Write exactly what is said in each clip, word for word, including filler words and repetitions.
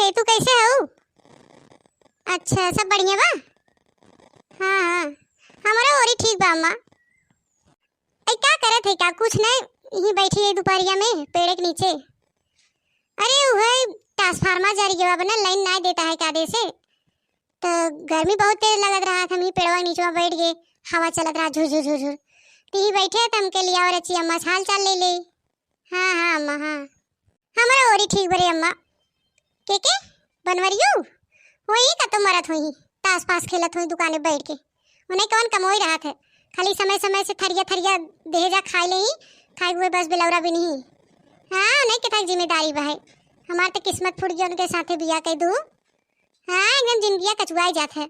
ए, तू कैसे हऊ? अच्छा, सब बढ़िया बा? हाँ, हाँ, हमरो ओरी ठीक बा, अम्मा। ए, का करत है का? कुछ नहीं, यहीं बैठी है दुपहरिया में पेड़ के नीचे। अरे, उहे ट्रांसफार्मर जर गया बा ना, लाइन नाय देता है कादे से, तो गर्मी बहुत तेज लगत रहा, हम ही पेड़वा के नीचवा बैठ गए, हवा चलत रहा झुर झुर झुर झुर। तो यहीं बैठे तो हमके लिया और अच्छी अम्मा से हाल चाल ले ले। हाँ, हाँ, अम्मा, हाँ। हमरो ओरी ठीक बरे अम्मा। के के? बनवरियो? वही का तो मरत हुई, तास पास खेलत हुई दुकाने बैठ के। उन्हें कौन कमोई रहत है? खाली समय समय से थरिया थरिया देहे जा खाए ले ही, खाए हुए बस बिलौरा भी नहीं। हाँ, उन्हें के तक जिम्मेदारी बा है। हमार तो किस्मत फूट गया उनके साथे बिया कह दू। हाँ, एकदम जिंदगिया कचुआई जात है।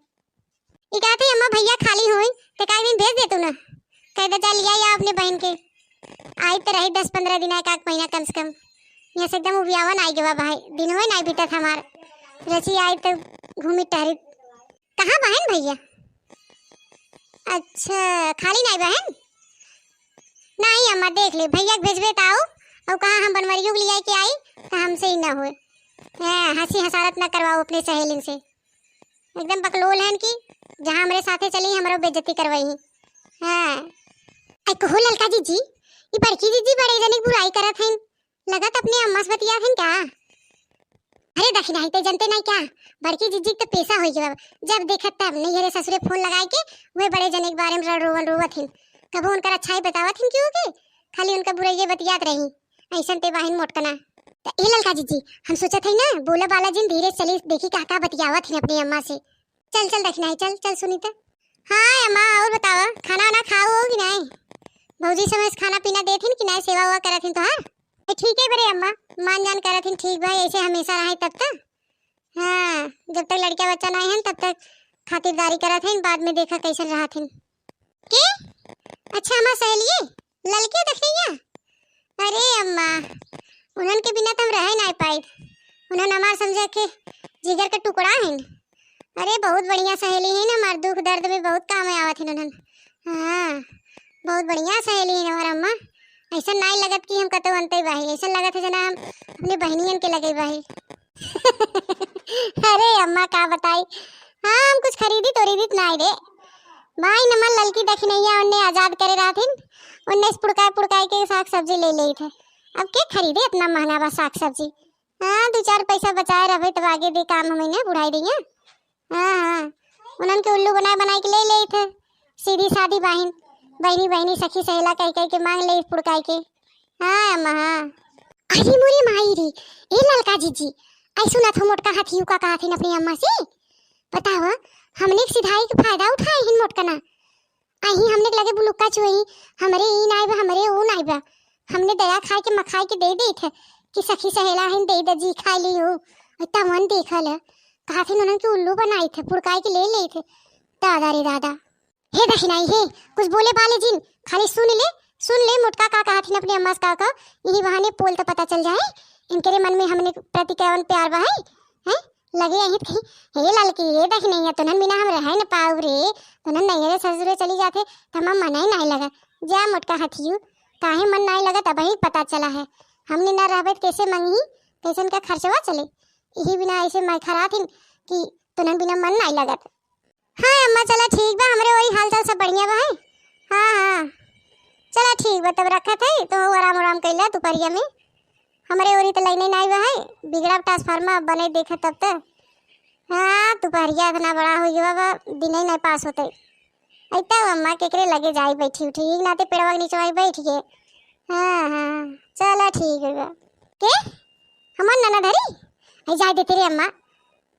ई कहत है, "अम्मा, भैया खाली होई, ते का एक दिन भेज दे तू ना। कह दे, जा लिया या अपने बहन के। आई तो रही दस पन्द्रह दिन, एक आध महीना कम से कम। यहाँ से एकदम उबियावन आई गवा भाई, दिन होई ना बीतत हमार। रची आई तो घूमी टहरी।" कहाँ बहन भैया? अच्छा, खाली नहीं बहन? नहीं अम्मा, देख ले, भैया के भेजबे तो आओ, और कहाँ हम बनवरियों के लिए आए के आई, तो हमसे ही ना होए। हैं, हंसी हसारत ना करवाओ अपने सहेलिन से। एकदम बकलोल हैं कि जहाँ हमरे साथे चली, हमरो बेइज्जती करवाई। हाँ। आई कहो ललका जीजी, ई बड़की जीजी बड़े जने के बुराई करत हैं, लगत अपने अम्मा से बतियात हैं का? अरे दखिनाही, ते जनते नहीं क्या, बड़की जीजी के तो पेशा हो गया, जब देखत तब नैहरे ससुरे फोन लगाए के वह बड़े जने के बारे में रो-, रोवन रोवत हैं, कबो उनकर अच्छाई बतावत हैं क्यों के, खाली उनका बुराइये बतियात रही। ऐसन ते बाहिन मोटकना। त ए ललका जीजी, हम सोचत हई ना, बोला बाला जिन, धीरे चली, देखी का का बतियावत हई अपनी अम्मा से। चल, चल दखिनाही, चल, चल सुनीता। हाँ अम्मा, और बतावा, खाना वाना खाओ हो कि नहीं? भौजी समय से खाना पीना देथिन कि नहीं, सेवा वेवा करथिन तोहार? ए, ठीक है बरे अम्मा, मान जान करथिन, ठीक भाई, ऐसे हमेशा रहे तब तक। हाँ, जब तक लड़का बच्चा नहीं है तब तक खातिरदारी करत हैं, बाद में देखा कैसन रहथिन। के? अच्छा, हमार सहेलिए? ललकी दखिनैया? अरे अम्मा, उन्हन के बिना तो हम रह नाई पाई। उन्हन हमार समझे के जिगर के टुकड़ा हैं। अरे बहुत बढ़िया सहेली हैं, हमार दुख दर्द में बहुत काम आवत हैं उन्हन। हाँ, बहुत बढ़िया सहेली हैं हमार अम्मा। ऐसा नाई लगत कि हम कतौ अंते बाही, ऐसा लगत है जना हम अपने बहनियन के लगे बाही। अरे अम्मा का बताई, हाँ, हम कुछ खरीदी तोरीदी त नाई रे। भाई नमन ललकी दखिनैया उन्ने आजाद करे रहथिन, उन्ने से पुड़काए पुड़काए के साग सब्जी ले लेई थे। अब के खरीदे इतना महंगा बा साग सब्जी? हाँ, दो चार पैसा बचाए रहबे तब आगे दे काम हमें ने बुढ़ाई रही है। हाँ, हाँ, उन्हन के उल्लू बनाए बनाए के ले लेई थे। सीधी सादी बाहिन, बहनी बहनी सखी सहेला कह कह के मांग ले पुड़काए के। हाँ अम्मा, हाँ। अरे मोरे माई रे, ए ललका जीजी, आई सुनत हो मोटका हथियू का कहत हिन अपनी अम्मा से? बतावा, हमने के सिधाई के फायदा उठाए हिन मोटकना। आई हमने के लगे बुलुक्का चुई, हमरे ई नाई बा, हमरे ऊ नाई बा। हमने दया खाए के मखाए के दे देत है कि सखी सहेला हिन दे दे जी खाए ली हो। तवन देखल है, कहत हिन उन्हन के उल्लू बनाई थे, पुड़काए के ले लेई थे। दादा रे दादा। हे दखिनाही, हे, कुछ बोले बाले जिन, खाली सुन ले, सुन ले मोटका का कहत हिन अपने अम्मा से का का, यही बहाने पोल तो पता चल जाए, इनके रे मन में हमने प्रति कैवन प्यार बा है, हैं? लगे यही कहीं, हे ललकी, हे दखिनैया, तुनन बिना हम रह न पाऊ रे, तुनन नैहरे ससुरे चली जाते, त हम मन ही नहीं लगा। जा मोटका हथियू, काहे मन नहीं लगा, तब ही पता चला है, हमने ना रहबे त कैसे मंगी, कैसे उनका खर्चवा चले, यही बिना ऐसे मैं खराथिन कि तुनन बिना मन नहीं लगत। हाँ अम्मा, चला ठीक बा, हमरे वही हाल चाल सब बढ़िया बा है। हाँ, हाँ, चला ठीक बा, तब रखत है, तो आराम आराम कैला दोपहरिया में। हमरे ओरी तो लाइने नाई बा है, बिगड़ा ट्रांसफार्मर बने देखे तब तक। हाँ, दोपहरिया इतना बड़ा हो गया बा, दिन ही नहीं पास होते। ऐता अम्मा केकरे लगे जाई बैठी उठी, एक नाते पेड़वा के नीचे वहीं बैठ के। हाँ, हाँ, चला ठीक है बा। के? हमार ननद हरी? आई जाए देते रे अम्मा,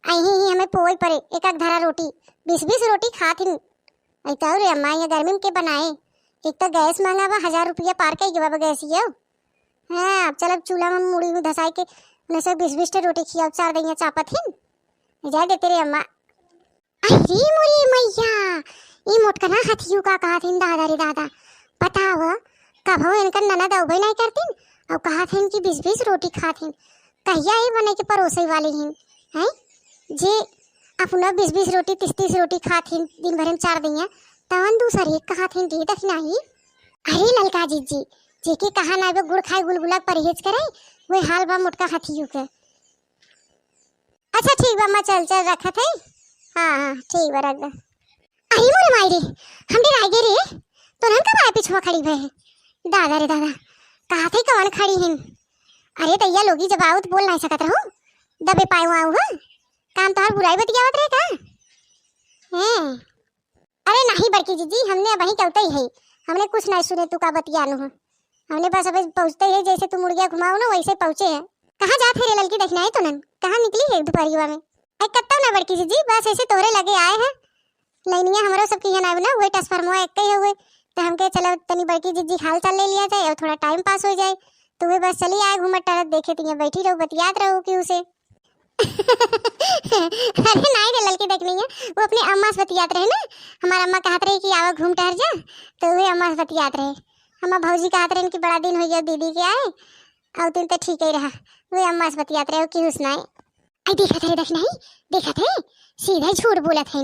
अही ही हमें पोवई परे, एक एक धरा रोटी, बीस बीस रोटी खात हिन। अई तो रे अम्मा, ये गर्मी में के बनाए? एक तो गैस महंगा बा, हजार रुपया पार कई के बाबा गैस ये। हाँ, अब चलब चूल्हा में मुड़ी में धसाई के, उन्हें से बीस बीस टे रोटी खियाओ, चार दइया चापत हिन। जाए देते रे अम्मा। अरे मोरी मैया, ई मोटकना हथियू का कहत हिन दादा रे दादा। बताओ, कभो इनकर ननद अउबे नहीं करतिन, और कहत हिन कि बीस बीस रोटी खात हिन। कहिया ही बने के परोसे वाली हिन, हैं? जे अपना बीस बीस रोटी, तीस तीस रोटी खात हिन, दिन भर में चार दइया, तवन दूसर एक कहत हिन, दे दखिनाही। अरे ललका जीजी, जेके कहा ना बे गुड़ खाए गुलगुला परहेज करे, वे हाल बा मोटका हथियू के। अच्छा ठीक बा अम्मा, चल चल रखत है। हाँ हाँ ठीक बा, रख दे। अरे मोरे माई रे, हम डेराइ गए रे। तोनन कब आए पिछवा खड़ी भए है? दादा रे दादा, कहा थे कवन खड़ी हिन? अरे तैया लोगी जब आउत बोल नाहीं सकत रहो, दबे पाए आऊ हो। काम तोहार बुराई बतियावत रहे का? हैं? अरे नाहीं बड़की जीजी, हमने अबहीं के अउते ही है, हमने कुछ नाहीं सुने तू का बतियानु हो। हमने बस अबे पहुँचते ही जैसे तू मुर्गिया घुमाओ ना वैसे पहुँचे है। कहाँ जात है रे ललकी दखिनाई तोनन? कहाँ निकली है दुपहरिया में? अरे कत्तौ ना बड़की जीजी, बस ऐसे तोहरे लगे आए हैं। लइनिया हमरो सब किहन आए ना, वही ट्रांसफार्मर एक ही हुए, तो हमके चलो तनी बड़की जीजी हाल चाल ले लिया जाए और थोड़ा टाइम पास हो जाए। तो वे बस चली आए घूमत टहरत, देखे तिया बैठी रहो बतियात रहो कि उसे। अरे नाहीं रे ललकी दखिनैया, वो अपने अम्मा से बतियात रहे ना। हमार अम्मा कहत रही कि आवा घूम टहर जा, तो वे अम्मा से बतियात रहे। हमार भौजी कहत रहे कि बड़ा दिन हो गया दीदी के आए, और दिन तो ठीक ही रहा। वे अम्मा से बतियात रहे कि हुसनाए। आई देखत है दखिनही, देखत है, सीधा झूठ बोलत है।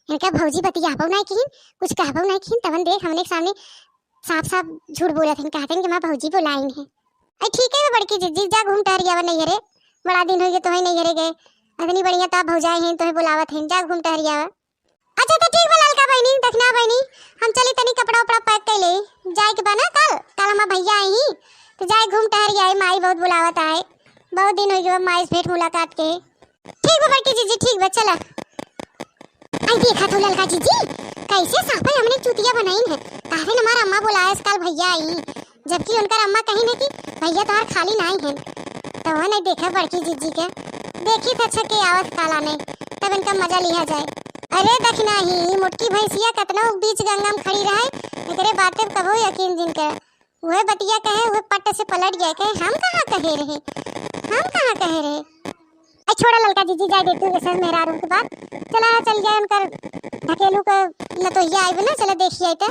इनका भौजी बतियाबो नाहीं किहिन, कुछ कहबो नाहीं किहिन, तवन देख हमने के सामने साफ साफ झूठ बोलत हन, कहत हन कि हमार भौजी बोलाइन है। अरे ठीक है बड़की जीजी, जा घूम टहरियावा नैहरे, बड़ा दिन हो गए तोहे नैहरे गए, इतनी बढ़िया ता भौजाई हैं तोहे बोलावत हैं, जा घूम टहरियावा। अच्छा तो ठीक बा ललका बहनी, दखिना बहनी, हम चली तनी कपड़ा उपड़ा पैक कर ले, जाए के बा ना कल, कल हमार भैया आई ही, तो जाए घूम टहरियाए, माई बहुत बुलावत आए, बहुत दिन हो गए माई से भेंट मुलाकात के। ठीक बा बड़की जीजी, ठीक बा, चला। आई देखा तो ललका जीजी, कैसे साफे हमने चूतिया बनाइन है। काहे न हमार अम्मा बोलायस, काल भैया आई, जबकि उनकर अम्मा कहिन है कि भैया तोहार खाली नाहीं है। तो वो नहीं देखा बड़की जीजी के, देखी तो अच्छा के आवत काला नहीं, तब इनका मजा लिया जाए। अरे दखिनही, मोटकी भैंसिया कतनो बीच गंगा में खड़ी रहे, एकरे बाते पे कबो यकीन जिन करे। उहे बतिया कहे, उहे पट से पलट गया, कहे, "हम कहाँ कहे रहे, हम कहाँ कहे रहे?" आई छोड़ा ललका जीजी, जाए दे तू, ऐसे मेहरारू के बात। चला, चल जाए, उनकर ढकेलू के लतोहिया आइब ना, चला देखी आई तो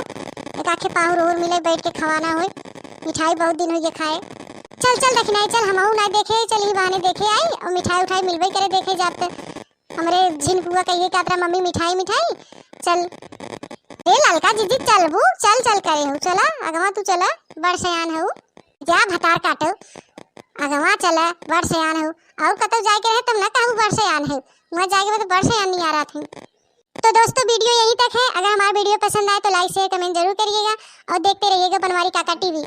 एक आखे पाहुर ओहुर मिले, बैठ के खवाना होए, मिठाई बहुत दिन हो गए खाए। चल, चल दखिनही, चल हमहू ना देखे, चल ही बहाने देखे आई, और मिठाई उठाई मिलबे करे, देखे जात तो। हमरे झिनकुआ कहिए का तोरा मम्मी मिठाई, मिठाई, चल। ए ललका जीजी, चलबू? चल, चल करे हो, चला, अगवा तू चला, बड़ सयान हो। जा भतार काटो, अगवा चला, बड़ सयान हो। और कतौ जाए के रहे तब ना कहू बड़ सयान है, वहाँ जाए के बाद बड़ सयान नहीं आ रहा था। तो दोस्तों, वीडियो यहीं तक है। अगर हमारा वीडियो पसंद आए तो like, share, comment जरूर करिएगा और देखते रहिएगा बनवारी काका टीवी।